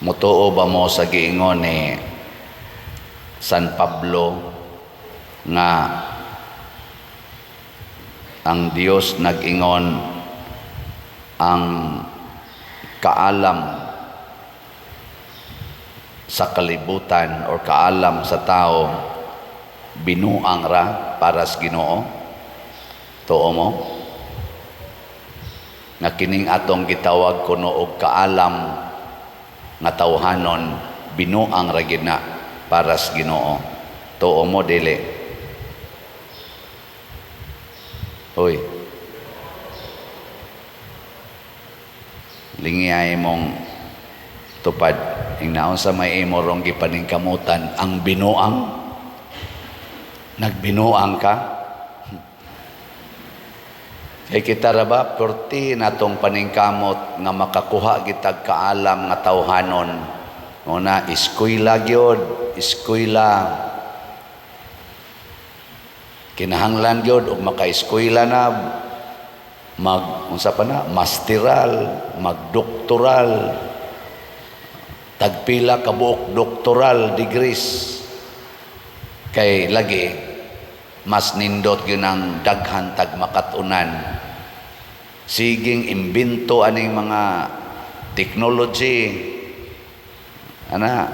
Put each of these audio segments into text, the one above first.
Mutuo ba mo sa giingon ni San Pablo nga ang Dios nag-ingon ang kaalam sa kalibutan or kaalam sa tao binuang ra para sa Ginoo? Tuo mo nga kining atong gitawag kuno og kaalam nga tawhanon, binuang ra gyud na para sa Ginoo? Tuo mo, dili? Hoy. Lingi mong tupad. Ingnaon sa may imo rong gipaningkamutan ang binuang? Nagbinuang ka? Kay kita ra ba perti natong paningkamot nga makakuha gitag kaalam nga tawhanon. Una, eskwela gyud, eskwela. Kinahanglan gyud og maka-eskwela na, mag unsa pa na, masteral, magdoktoral, tagpila ka buok doctoral degrees. Kay lagi mas nindot gyud ang daghan tag makat-unan. Siging imbento aning mga technology. Ana,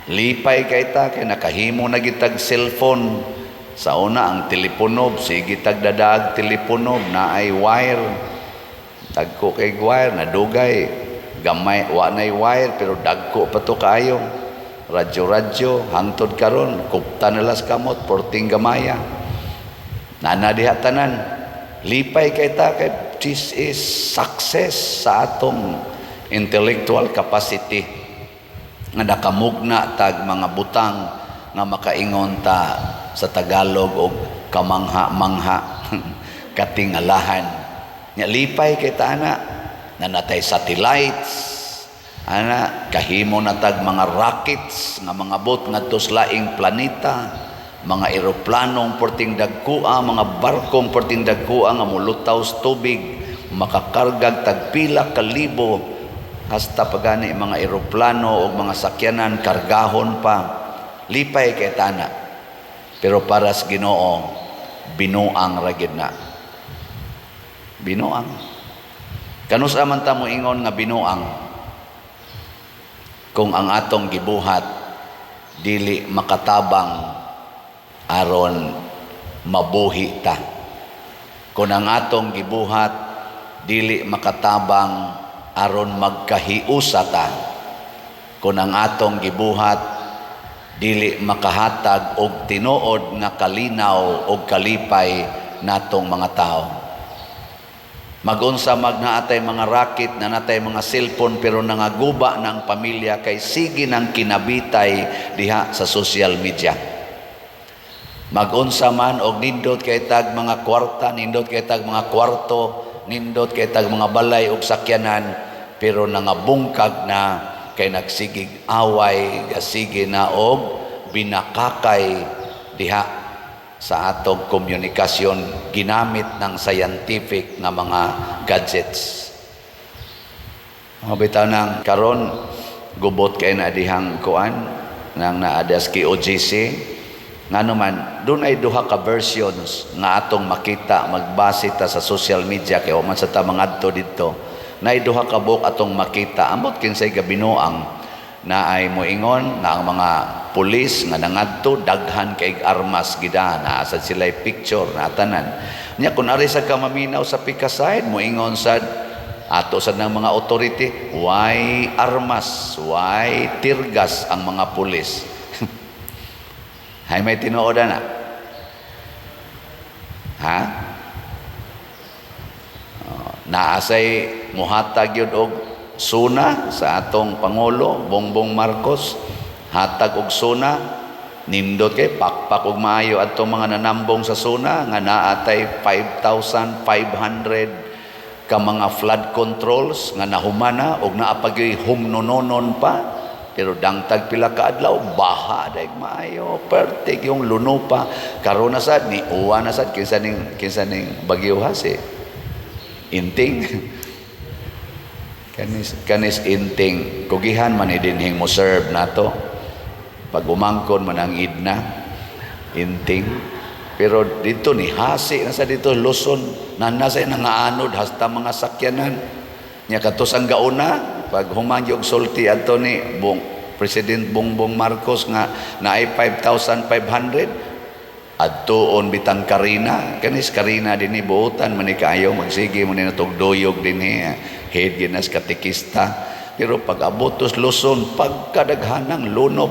lipay kay ta kay nakahimo na gitag cellphone. Sa una ang telepono, sige tag dadaag telepono na ay wire. Dagko kay wire nadugay. Gamay wa nay wire pero dagko pa to kaayo. Radyo-radyo hangtod karon kupta na las kamot porting gamaya. Nana diha tanan. Lipay kay ta kay this is success sa atong intellectual capacity nga nakamugna tag mga butang nga makaingon ta sa Tagalog og kamangha-mangha, katingalahan. Nya lipay kay ta ana na natay satellites ana, kahimo na tag mga rockets nga mga bot ngadto sa laing planeta, mga eroplanong perting dagkoa, mga barkong perting dagkoa nga molutaw sa tubig, makakargag tagpila ka libo, hasta pagani mga eroplano o mga sakyanan kargahon pa. Lipay kay tana. Pero para sa Ginoo, binuang ra gyud na. Binuang. Kanus-a man ta moingon nga binuang kung ang atong gibuhat dili makatabang aron mabuhi ta? Kung ang atong gibuhat dili makatabang aron magkahiusa ta? Kung ang atong gibuhat dili makahatag og tinuod nga kalinaw og kalipay natong mga tao? Magunsa mag naatay mga racket na natay mga cellphone pero nangaguba ng pamilya kay sige nang kinabitay diha sa social media. Magunsa man og nindot kay tag mga kwarta, nindot kay tag mga kwarto, nindot kay tag mga balay og sakyanan pero nangabungkag na kay nagsigig away, gasige na og binakakay diha sa atong komunikasyon ginamit ng scientific nga mga gadgets. Mga bitaw nang karon gubot kay na dihang kuan nang naadas KOJC, ngano man doon ay duha ka versions nga atong makita magbase ta sa social media kay wa man sa ta mangadto didto. Nay duha ka buok atong makita, amot kinsay gabinuang na ay moingon nga ang mga pulis nga nangadto daghan kay armas gida, naa sad sila picture na tanan nya. Kun ari sa ka maminaw sa Pikaside, moingon sad ato sad ng mga authority, why armas, why teargas ang mga pulis? Hay may tinuod na ha? Oh, naasay muhatag yun og SONA sa atong pangulo Bongbong Marcos, hatag og SONA, nindot kay pakpak og maayo atong mga nanambong sa SONA nga naatay 5,500 ka mga flood controls nga nahumana og naa pa gyuy humnononon pa, pero dangtag pila ka adlaw baha daig maayo, pertig yung luno pa. Karon na sad ni uwa na sad, kinsa ning bagyo ha, si Inting. Kanis inting kugihan man ni dinhing mo serve nato. Pag umangkon man ang idna inting. Pero dito ni hasi na sa dito Luzon na nasa nangaanod hasta mga sakyanan. Nya katos ang gauna pag human og sulti adto ni Bong President Bongbong Marcos nga naay 5,500 adtuon bitang Karina. Kanis Karina dinhi, buotan man ni kaayo, magsige mo ni natugduyog dinhi, head ginas katekista, pero pag abotos Luzon, pagkadaghanang lunop.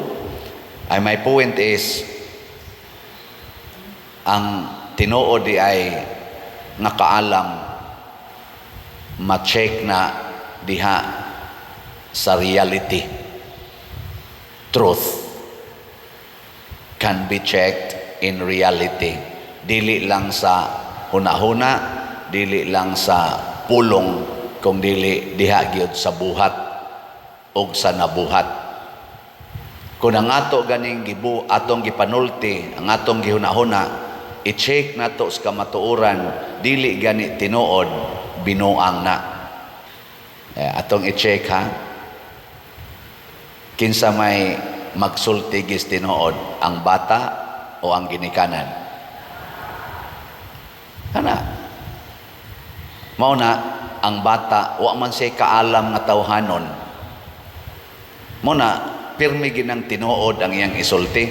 Ay, my point is, ang tinuod di ay nga kaalam, ma-check na diha sa reality. Truth can be checked in reality, dili lang sa hunahuna, dili lang sa pulong, kung dili diha gyud sa buhat og sa nabuhat. Kung ang ato ganing gibu atong gipanulti, ang atong gihunahuna, i-check nato sa kamatuoran, dili gani tinuod, binuang na. Eh, atong i-check ha, kinsa may magsulti gis tinuod, ang bata o ang ginikanan? Ana mao na ang bata, wa man siya kaalam nga tawhanon mo na, pirmi ginang tinuod ang iyang isulti.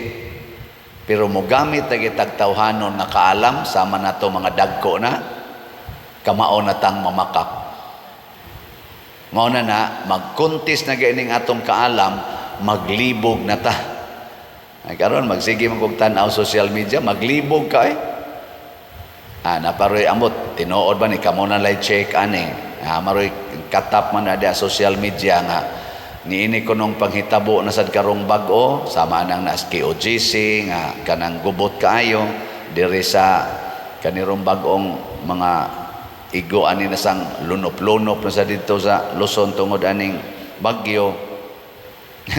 Pero mogamit na gitag tawhanon nga kaalam, sama nato mga dagko na, kamao na tang mamakak. Mao na na magkuntis na gaining atong kaalam, maglibog na ta. Ay, karon magsige man kog tan-aw social media, maglibog ka eh. Ah, naparoy amot, tinuod ba ni, kamo na lay check ani. Ah, maroy katap man na diya social media nga niini kunong panghitabo na sad karong bag-o, sama nang nas KOJC nga kanang gubot kaayo diri sa kanirong bag-ong mga igo ani na sang lunop-lunop na sa dito sa Luzon tungod aning bagyo.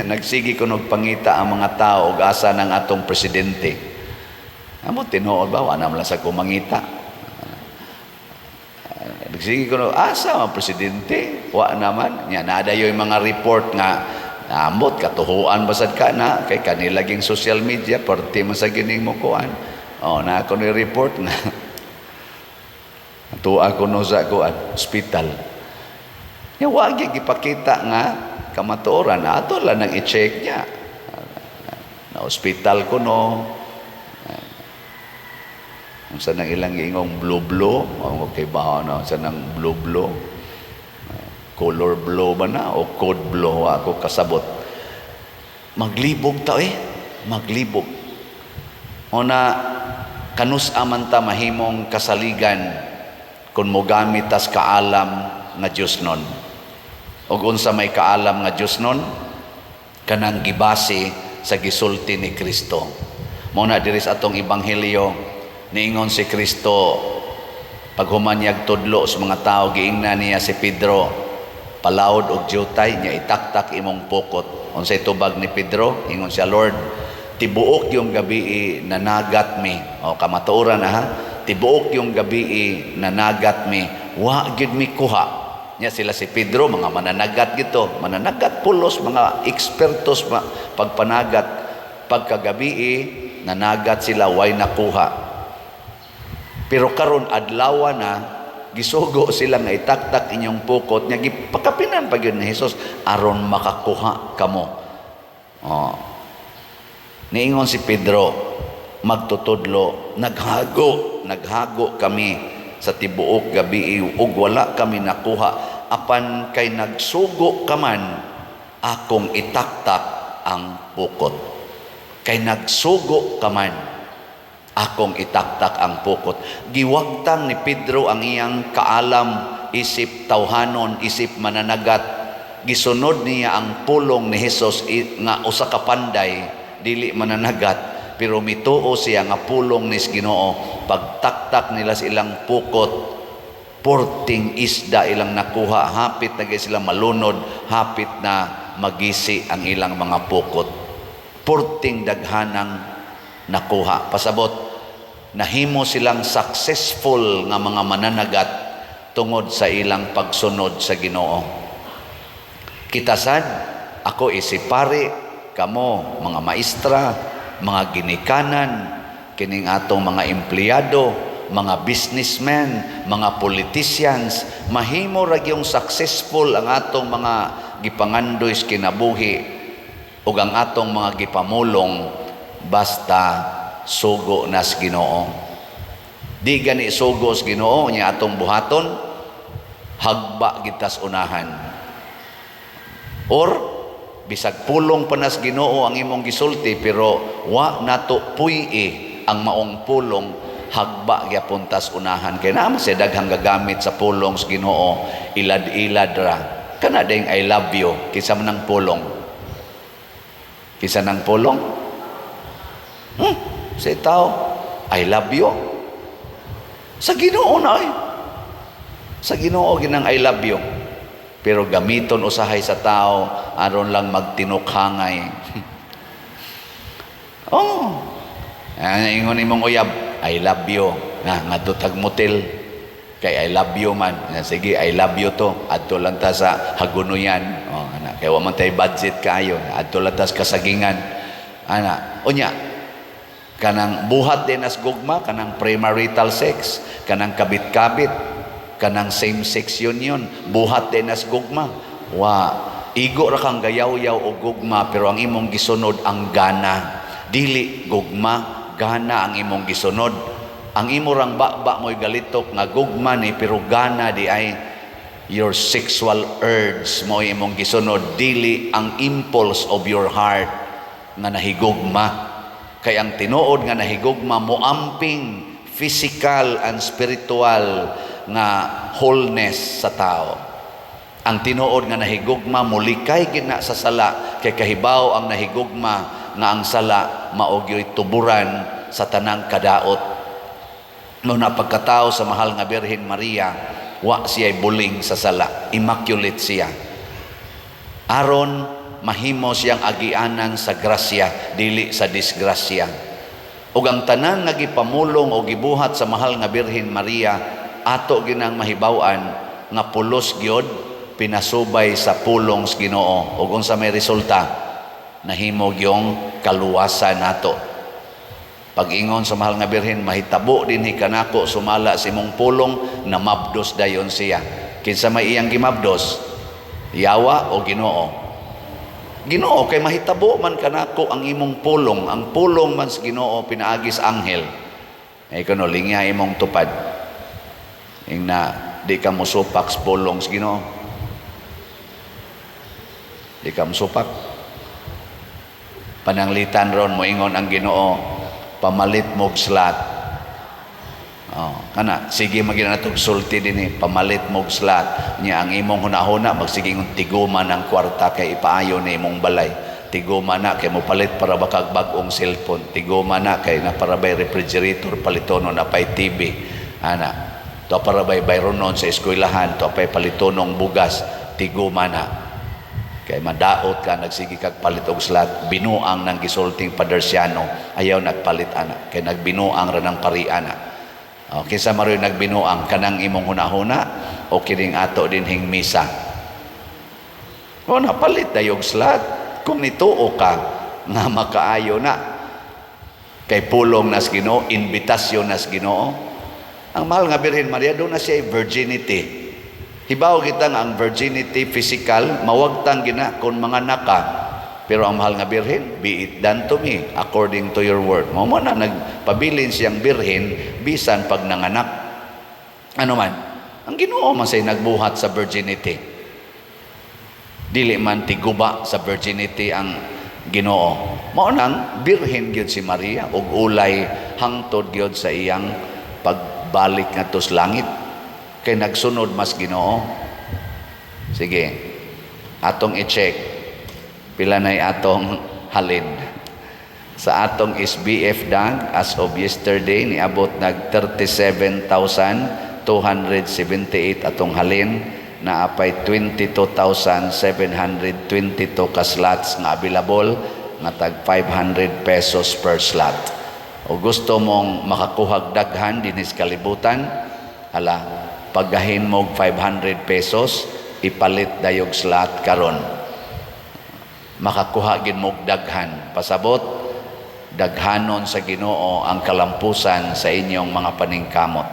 Nagsige kunog pangita ang mga tao og asa ng atong presidente. Amo, tinuod ba, wala naman lang sa kumangita. Nagsige kuno, asa ang presidente? Wa naman. Nya nadayoy mga report nga amot katuhuan basad ka na kay kanila ging social media parte man sa gining mo kuan. Oh, na ako ni report nga tuwa ko no sa kuan hospital. Nya wa gyud gipakita nga kamatuoran, ato lang nang i-check niya. Na hospital ko no. Unsa nang ilang giingong blue blue, okay ba no? Unsa nang blue blue? Color blue ba na o code blue, ako kasabot. Maglibog ta eh, maglibog. O na kanus aman ta mahimong kasaligan kung mogamit tas kaalam nga Dios nun. Og unsa may kaalam nga Dios nun? Kanang gibase sa gisulti ni Kristo. Mao na diri sa atong ebanghelyo, niingon si Kristo paghuman niyag tudlo sa mga tao, giingnan niya si Pedro, "Palawod og diutay nya itaktak imong pukot." Unsay tubag ni Pedro? Ingon siya, "Lord, tibuok yung gabi nanagat mi." O kamatuoran na ha, "Tibuok yung gabi nanagat mi, wa gyud mi kuha." Nya sila si Pedro, mga mananagat gito, mananagat pulos, mga ekspertos pagpanagat. Pagkagabi nanagat sila, way nakuha. Pero karon adlaw na, gisugo sila nga itaktak inyong pukot, nya gipakapinan pa gyud ni Hesus, "Aron makakuha kamo." Oh. Niingon si Pedro, "Magtutudlo, naghago, naghago kami sa tibuok gabi ug wala kami nakuha, apan kay nagsugo ka man, akong itaktak ang pukot." Kay nagsugo ka man, akong itaktak ang pukot. Giwagtang ni Pedro ang iyang kaalam isip tawhanon, isip mananagat. Gisunod niya ang pulong ni Hesus nga usa ka panday, dili mananagat, pero mituo siya nga pulong ni Ginoo. Pagtaktak nila sa ilang pukot, porting isda ilang nakuha, hapit na gyud sila malunod, hapit na magisi ang ilang mga pukot. Porting daghanang nakuha. Pasabot, nahimo silang successful nga mga mananagat tungod sa ilang pagsunod sa Ginoo. Kita sad, ako isip pari, kamo mga maestra, mga ginikanan, kining atong mga empleyado, mga businessmen, mga politicians, mahimo ra gyung successful ang atong mga gipangandoy sa kinabuhi ug ang atong mga gipamulong basta sugo nas Ginoo. Di gani sugo sa Ginoo nya atong buhaton, hagba gitas unahan. Or bisag pulong pa nas Ginoo ang imong gisulti pero wa nato puy-i ang maong pulong, hagba gyapon tas unahan kay naa man siya daghang gagamit sa pulong sa Ginoo, ilad-ilad ra. Kana ding "I love you," kinsa man ang pulong? Kinsa nang pulong? Sa tao, "I love you." Sa Ginoo na ay. Sa Ginoo ginang "I love you." Pero gamiton usahay sa tao aron lang magtinukhangay. Oh. Ang ingon imong uyab, "I love you." Na ngadto tag motel. Kay I love you man. Na, sige, I love you to. Adto lang ta sa Hagunoyan. Oh, ana, kay wa man tay budget kaayo. Adto lang ta sa Kasagingan. Ana, unya kanang buhat din as gugma, kanang premarital sex, kanang kabit-kabit, kanang same-sex union, buhat din as gugma. Wa igo ra kang gayaw-yaw og gugma pero ang imong gisunod ang gana. Dili gugma, gana ang imong gisunod. Ang imo rang baba mo'y galitok nga gugma ni pero gana di ay, your sexual urge mo imong gisunod, dili ang impulse of your heart nga nahigugma. Kay ang tinuod nga nahigugma moamping physical and spiritual nga wholeness sa tao. Ang tinuod nga nahigugma mulikay gid na sa sala kay kahibaw ang nahigugma nga ang sala mao gyoy tuburan sa tanang kadaot. No na pagkatao sa mahal nga Birhen Maria, wa siya buling sa sala, immaculate siya. Aron mahimo siyang agianan sa grasya, dili sa disgrasya. Ug ang tanan nga gipamulong o gibuhat sa mahal nga Birhen Maria, ato ginang mahibaw-an nga pulos gyud pinasubay sa pulong sa Ginoo. Ug unsa may resulta? Nahimo gyung kaluwasan nato. Pag-ingon sa mahal nga Birhen, "Mahitabo dinhi kanako sumala sa imong pulong," namabdos dayon siya. Kinsa may iyang gimabdos? Yawa o Ginoo? Ginoo, kay mahitabo man kanako ang imong pulong. Ang pulong man sa Ginoo pinaagi sa anghel. Ay kuno lingya imong tupad. Ing na di ka mosupak sa pulong sa Ginoo. Di ka mosupak. Pananglitan ron moingon ang Ginoo, "Pamalit mo'g slot." Oh, kana sige magina natog sulti dinhi, "Pamalit mo'g slot." Nya ang imong hunahuna magsige ng tiguma ng kwarta kay ipaayo ni imong balay. Tiguma na kay mopalit para bakag bag-ong cellphone. Tiguma na kay na para bay refrigerator palitono na pay TV. Ana, to para bay bayronon sa eskwelahan, to pay palitonong bugas, tiguma na. Kay madaot ka, nagsige kag palit og slot, binuang nang gisulting Padersiano, ayaw nagpalit ana. Kay nagbinuang ra ng pari ana. O, kinsa maroy nagbinuang, kanang imong hunahuna o kining ato dinhing misa? O napalit dayog slot. Kung nituo ka nga makaayo na. Kay pulong nas Ginoo, invitasyon nas Ginoo. Ang mahal nga Birhen Maria, doon na siya virginity. Hibaw kita nga ang virginity physical, mawagtang gina kung mga naka. Pero ang mahal nga Birhen, "Be it done to me according to your word." Mao mo na nagpabilin siyang birhen bisan pag nanganak. Ano man, ang Ginoo man say nagbuhat sa virginity. Dili man tiguba sa virginity ang Ginoo. Mao nang birhen gyud si Maria ug ulay hangtod gyud sa iyang pagbalik ngadto sa langit. Kay nagsunod mas Ginoo. Sige. Atong i-check pila nay atong halin. Sa atong SBF dag as of yesterday, niabot nag 37,278 atong halin, na apay 22,722 ka slots nga available nga tag 500 pesos per slot. O gusto mong makakuhag daghan dinhi sa kalibutan, hala, paggahin mo 500 pesos, ipalit dayog slot karon. Makakuha gid mo daghan. Pasabot, daghanon sa Ginoo ang kalampusan sa inyong mga paningkamot.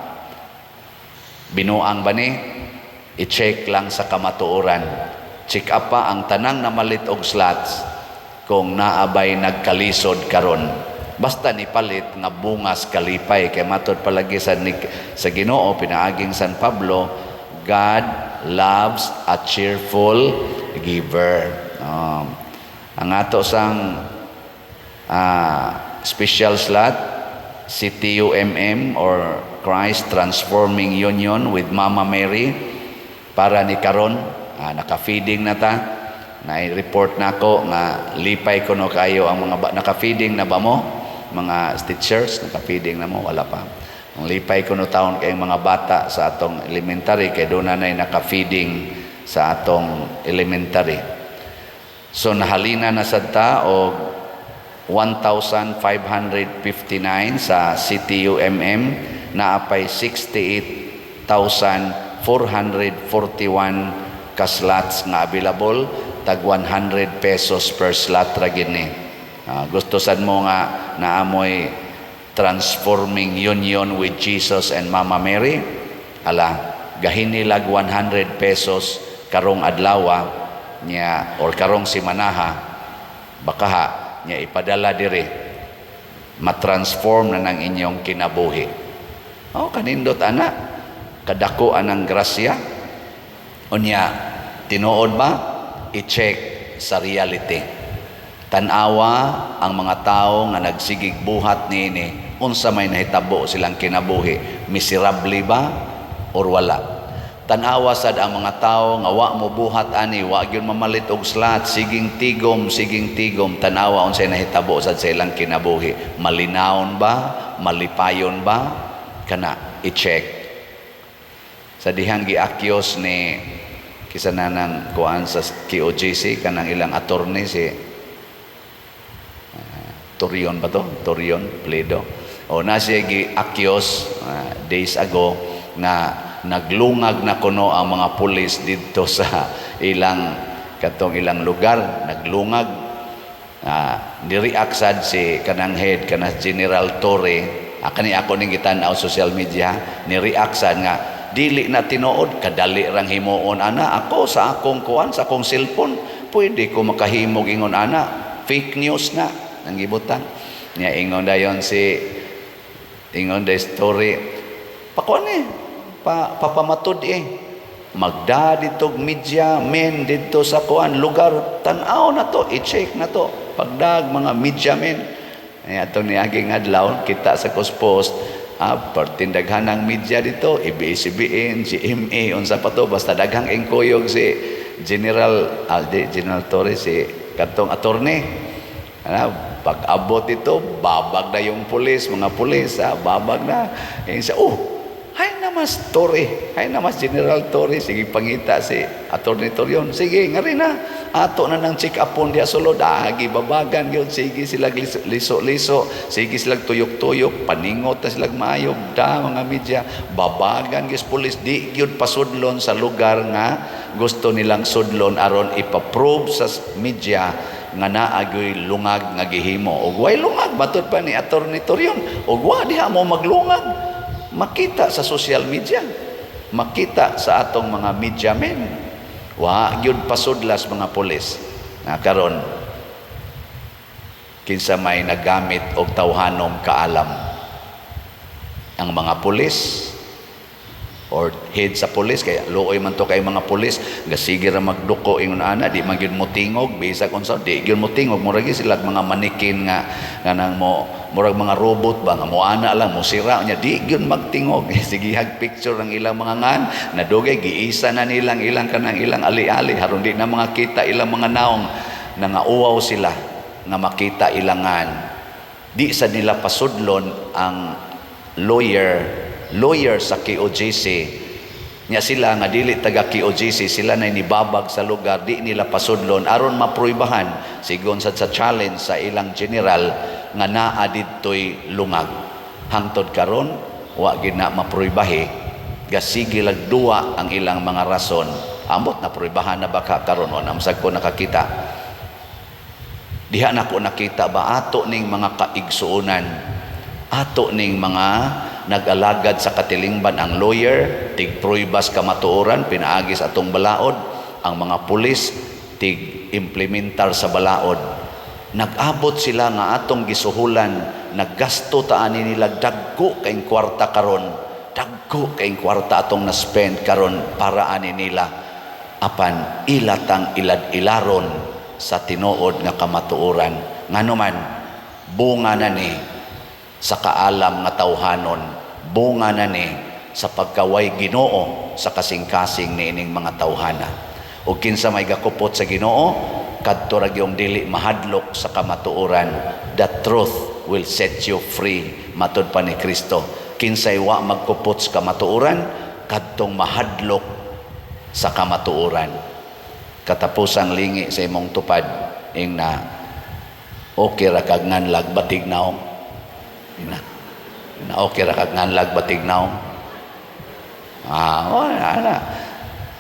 Binuang ba ni? I-check lang sa kamatuoran. Check up pa ang tanang namalit og slots kung naabay nagkalisod karon. Basta ni palit nga bungas kalipay kay matod palagi sa Ginoo pinaaging San Pablo, God loves a cheerful giver. Ang ato sang special slot, CTUMM or Christ Transforming Union with Mama Mary, para ni karon naka-feeding na ta. Na-report na ako nga lipay ko no kayo ang mga naka-feeding na ba mo, mga teachers? Naka-feeding na mo? Wala pa. Ang lipay ko no taon kay mga bata sa atong elementary kay doon na naka-feeding sa atong elementary. So nahalina na sad ta og 1,559 sa CTUMM, naapay 68,441 ka slots nga available, tag 100 pesos per slot ra gid ni. Gusto sad mo nga naamoy transforming union with Jesus and Mama Mary, ala, gahini lag 100 pesos karong adlaw niya or karong simanaha bakaha niya, ipadala diri, matransform na ng inyong kinabuhi. Oh, kanindot ana, kadako anang grasya. Unya, tinuod ba? I-check sa reality. Tan-awa ang mga tao nga nagsigig buhat niini, unsa may nahitabo silang kinabuhi, miserable ba or wala? Tan-awa sad ang mga tao nga wa mo buhat ani, wa gyud mamalit og slot, siging tigom, siging tigom, tan-awa unsay nahitabo sad sa ilang kinabuhi, malinawon ba, malipayon ba? Kana, i-check. Sa dihang gi-accuse ni kisa na ng kuan sa KOJC, kanang ilang attorney, si Torion ba to? Torion Pledo. O na siya gi-accuse days ago nga naglungag na kuno ang mga pulis didto sa ilang katong ilang lugar, naglungag. Ni-react sad si kanang head, kanang General Torre. Kani ako ning gitan-aw social media, ni-react sad nga dili na tinuod, kadali rang himuon ana, ako sa akong kuan, sa akong cellphone pwede ko makahimog ingon ana, fake news na ang gibutang niya. Ingon dayon si, ingon the story, pakuan eh, papamatud eh, magda dito media men didto sa kuan lugar, tan-aw na to, i-check na to pagdag mga media men. Ay, atong niaging adlaw kita sa post, perting daghan ng media dito, ABS-CBN, GMA, unsa pa to, basta daghang engkuyog si General Alde, General Torres, si katong attorney. Ano, pag abot ito, babag na yung pulis, mga pulis, babag na. Eh, siya, "Oh, hay namas Torre, hay namas General Torre." Sige, pangita si Attorney Torion. "Sige, nga rin na. Ato na nang check upon diya sulod." Agi babagan yun. Sige sila liso-liso. Sige sila tuyok-tuyok. Paningot na sila maayo. Da, mga media. Babagan gyud pulis. Di gyud pasudlon sa lugar nga gusto nilang sudlon aron ipaprove sa media nga naagoy lungag nga gihimo. Og way lungag, matod pa ni Attorney Torion. Og wa diha mo maglungag. Makita sa social media. Makita sa atong mga media men. Wa gyud pasudlas mga pulis. Na karon kinsa may nagamit og tawhanom kaalam? Ang mga pulis or head sa pulis? Kaya luoy man to kay mga pulis, gasige ra magduko ingon ana, di man gyud mo tingog bisag unsa, di gyud mo tingog, murag gyud sila mga manikin nga kanang mo murag mga robot ba nga mo ana lang mo sira nya, di gyud magtingog. Sige hag picture ang ilang mga ngan nadugay, giisa na nilang ilang kanang ilang ali-ali haron di na mga kita ilang mga naong, nangauwaw sila nga makita ilangan. Di sa nila pasudlon ang lawyer, lawyer sa KOJC nya. Sila nga dili taga KOJC, sila na nibabag sa lugar, di nila pasudlon aron mapruibahan sigon sa challenge sa ilang general nga naa didtoy lungag. Hangtod karon wa gid na mapruibahi, gasige lag duwa ang ilang mga rason. Ambot na pruibahan na baka karon o namsag ko nakakita. Diha nako nakita ba, ato ning mga kaigsuonan, ato ning mga nag-alagad sa katilingban, ang lawyer, tig pruybas kamatuoran pinaagi sa atong balaod, ang mga pulis, tig implementar sa balaod. Nag-abot sila nga atong gisuhulan, naggasto ta ani nila dagko kayong kwarta karon, dagko kayong kwarta atong na-spend karon para ani nila, apan ilatang ilad-ilaron sa tinuod nga kamatuoran. Ngano man, bunga na ni sa kaalam nga tawhanon, bunga na ni sa pagkaway Ginoo sa kasing-kasing niining mga tawhana. Ug kinsa may gakupot sa Ginoo, kadto ra gyud dili mahadlok sa kamatuoran. "The truth will set you free," matud pa ni Kristo. Kinsay wa magkupot sa kamatuoran, kadtong mahadlok sa kamatuoran. Katapusang lingi sa imong tupad, ing na, "Okay ra kag nganlag batig naong." Ing na, "Okay ra kag nganlag batig naong." Ah, wala na.